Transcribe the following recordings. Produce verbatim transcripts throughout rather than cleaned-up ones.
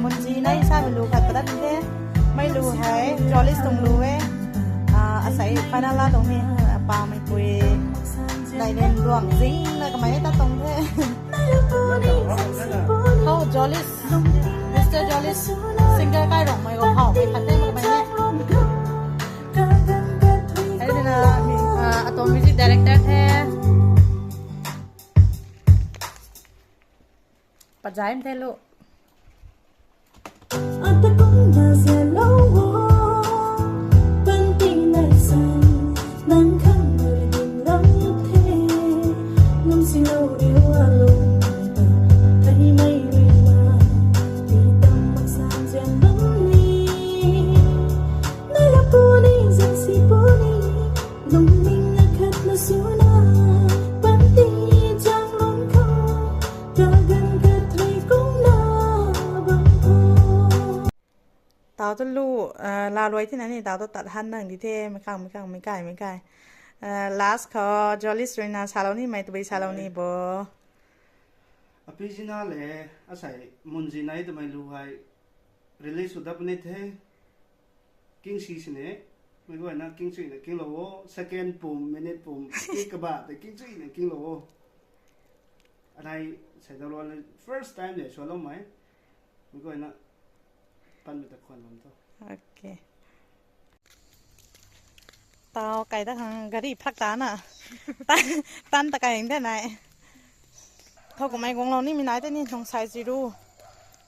Munzi nai samei lu khat padat the. Mei lu hei Jollies tuang lu e. Ah, asei final la tuang ni, ah, pa mei pui. Nai len luang zing na kamei ta tuang the. Oh, Jollies. Mister Jollies. Singer kai rong mei ko hau mei khat the kamei ne. Ai na, ah, atuang music director the. Pazaim the lu. Ata kum na zia lo wo, panty nai san, nang khang rui din lam the. Ngam si lo riu a lung ta, thei mei rui ma, ti tam mak san zian bam ni. Nai la pu ni zan si pu ni, lungning na khat na suna, panty chang lung khou, kaganv khat rui kung na bam khou. Tau tu lu, ah, la luai thina ni, tau tu tat han nang di the, mei khang, mei khang, mei kai, mei kai. Ah, last khou, Jollies rui na salou ni, mei tabui salou ni bo. Api zina le, asei Munzi nai twmei lu hei, release sw dap ni the. King si sini, mei guay na king si na king lo wo, second pum, minute pum, king kaba, te king si na king lo wo. Anai, sei dau lo, first time le, sw lou mei. Mei guay na, pan mei ta khwan bam tho. Okay. Tau kai ta khang gari phak ta na. Tan, tan ta kai hing de nai. Thow kumei guang lou ni mi nai te ni, nungsai ziru.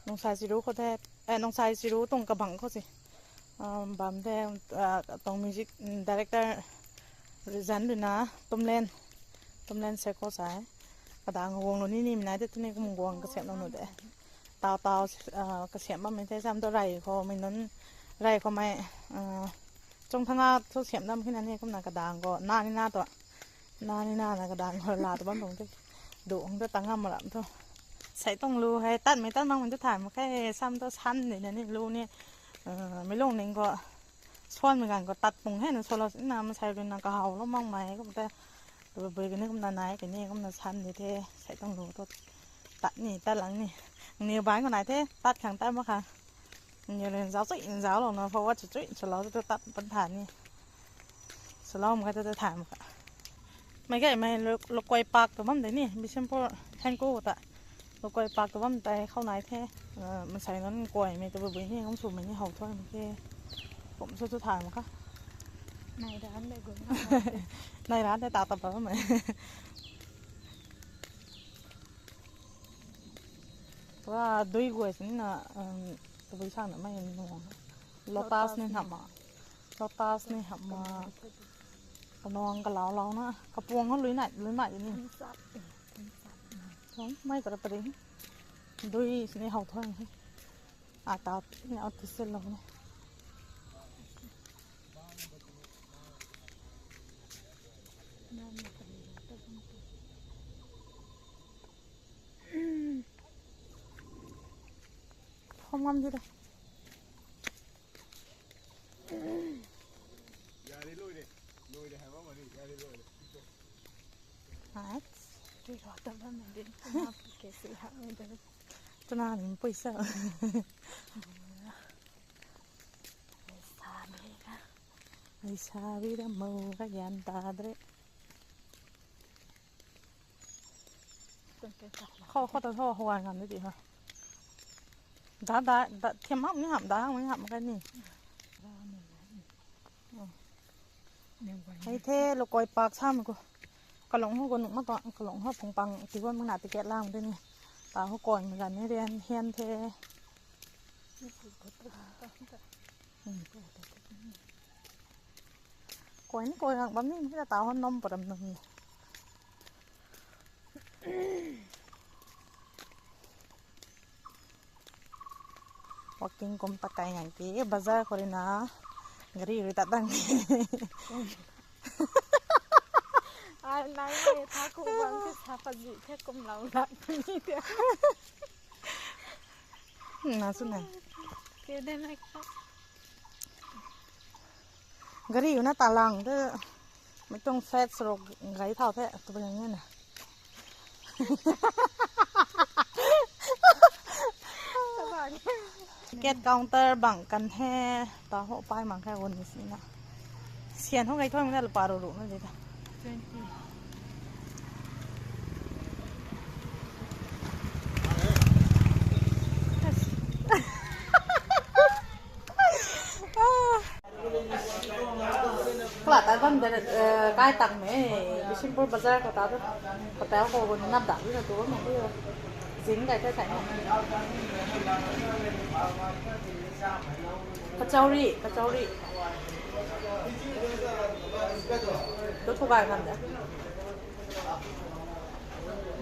Nungsai ziru khou the, eh, nungsai ziru tuang kabang khou si. Ah, bam the, ah, tuang music, mm, director Rizan rui na, Tumlen. Tumlen se khou sai. Kadang guang lou ni ni mi nai te tu ni kum guang kasiam lou nu de. Tau tau, ah, kasiam bam mei the sam tu rai khou, mei nunc rai khou mei, ah, chung thanga thu siam dam khina ni kumna kadang khou, na ni na tu. Na ni na na kadang khou la tu bam tuang the. Du hung tu tang ngam ram thu. Sei tuang lu hei, tat mei tat mak mei tu thay mak khe, sam tu san ni na ni lu ni, ah, mei lung ning khou, suan mei ganv khou tat pung he na sw lou, na masei rui na kahaw lou mak mei kum te. Tabui kani kumna nai, kani kumna san di the, sei tuang lu tu. Tat ni, tat lang ni. Ni bai khou nai the, tat khang tat mak khang. Ni len zauc chui, zauc lou na, forward chui chui, sw lou tu tat pan tha ni. Sw lou mak khe tu, tu thay mak kha. Mei khe, mei lo, Lokoi Park tu bam de ni, Bishnupur, Thanku ta. Lokoi Park tu bam tei khou nai the. Ah, masei nunc kuay mei tabui bui ni, kum sw mei ni how thuan mak khe. Kum sw tu thay mak kha. Nai ran de gun. Nai ran de ta ta bam mei. Tua dui guay sini na, um, tabui sang na mei nuang. Lotus ni hama. Lotus ni hama. Kanuang kalau lau na. Kapuang hou lui nai, lui nai ni. Song, mei kara pari. Dui sini how thuan he. A ta ni a ti se lou ni. Phom ngam di da. Yari lui de. Lui de, hai bam mari, yari lui de. Hai. Tui rua ta bam mari. Kesi ha mei da. Tuna ni pui sa. Sa mei da. Ai sa bi da mo ka yan ta dre. Khou, khou ta thou, hou ngam de ti ha. Da, da, da, thiam ham ni ham, da ham ni ham ka ni. Hei the, Lokoi Park sam ko. Kalung hou ko nung ma ta, kalung hou phung pang, ti wan muna ticket lang de ni. Ta hou koi mi gan ni rian, hian the. Hmm. Koi ni koi gang bam ni, mi na ta hon nom param nung ni. Walking kum ta kai ngang ki, bazar khou rui na, gari rui ta dang. Ai, nai, nai, tha kum bang ke sa pa zi, the kum lau la, ni de. Na su na. Ke de na ka. Gari na ta lang de, mei tuang flat srok gai thau the, tu bang ni na. Sa bang. Cat counter bang kan he, ta ho pai mang khe gun ni sina. Sian ho gai thoi mna la pa ru ru na de ta. Twenty. Kala ta bam de, eh, kai tang me, Bishnupur Bazar ka ta tu. Hotel ko gun nap da bi na tu mo ko. Zing kai kai kai. Kachori, kachori. Tu tu kai kan de.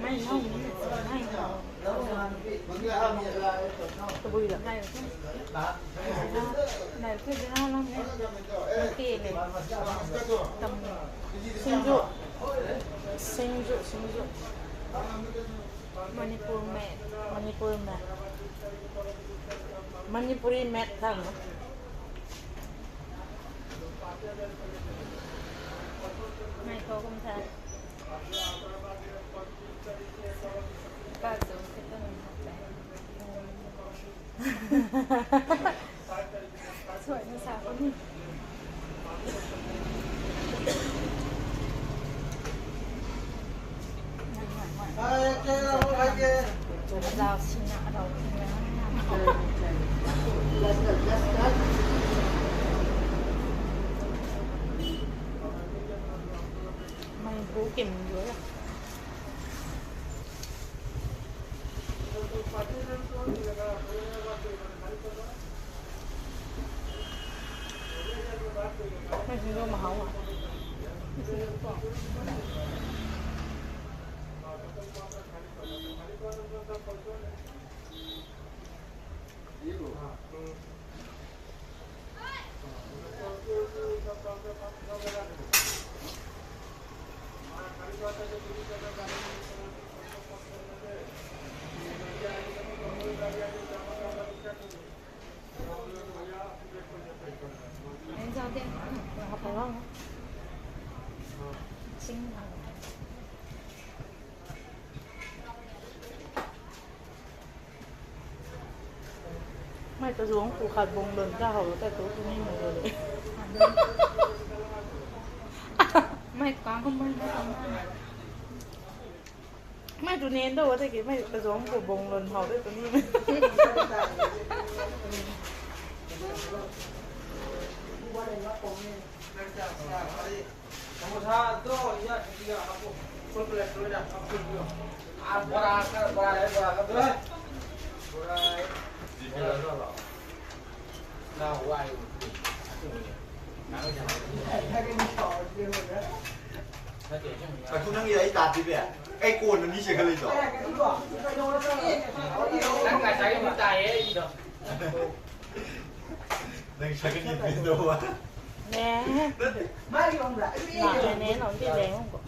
Mai nau ni, mai nau. Tabui la. Nai, nai, nai, nai, nai, nai, nai, nai, nai, nai, nai, nai, Singju. Singju, singju. Manipur made. Manipur made. Manipuri made tha na. Mai ko kum tha. Ka zo se ta na. Suai na sa ko ni. Zau sina rau sina. Mai bu kim du la. Mai singju mahau a. Mai ta zuang ku khat bung lun ta hou ta tu tu ni mu le. Mai kang ko mai na kang na. Mai tu nen do wa ta ki mai ta zuang ku bung lun hou ta tu ni. Aku nang yai ta ti be. Ai ko na ni se ka le to. Nang ka sai ni ta e i do. Nang sa ka ni pe do wa. Ne. Mai long ra. Na ne ne long ti le hong ko.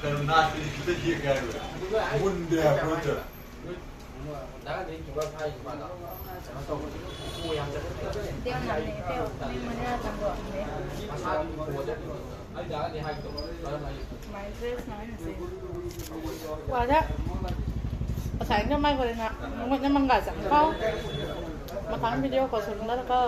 Karuna ki ki ta ki ka ru. Mun de ko ta. Wa da. Pasai na mai ko na. Ngut na mangga chang ko. Mathang video ko sun da ko.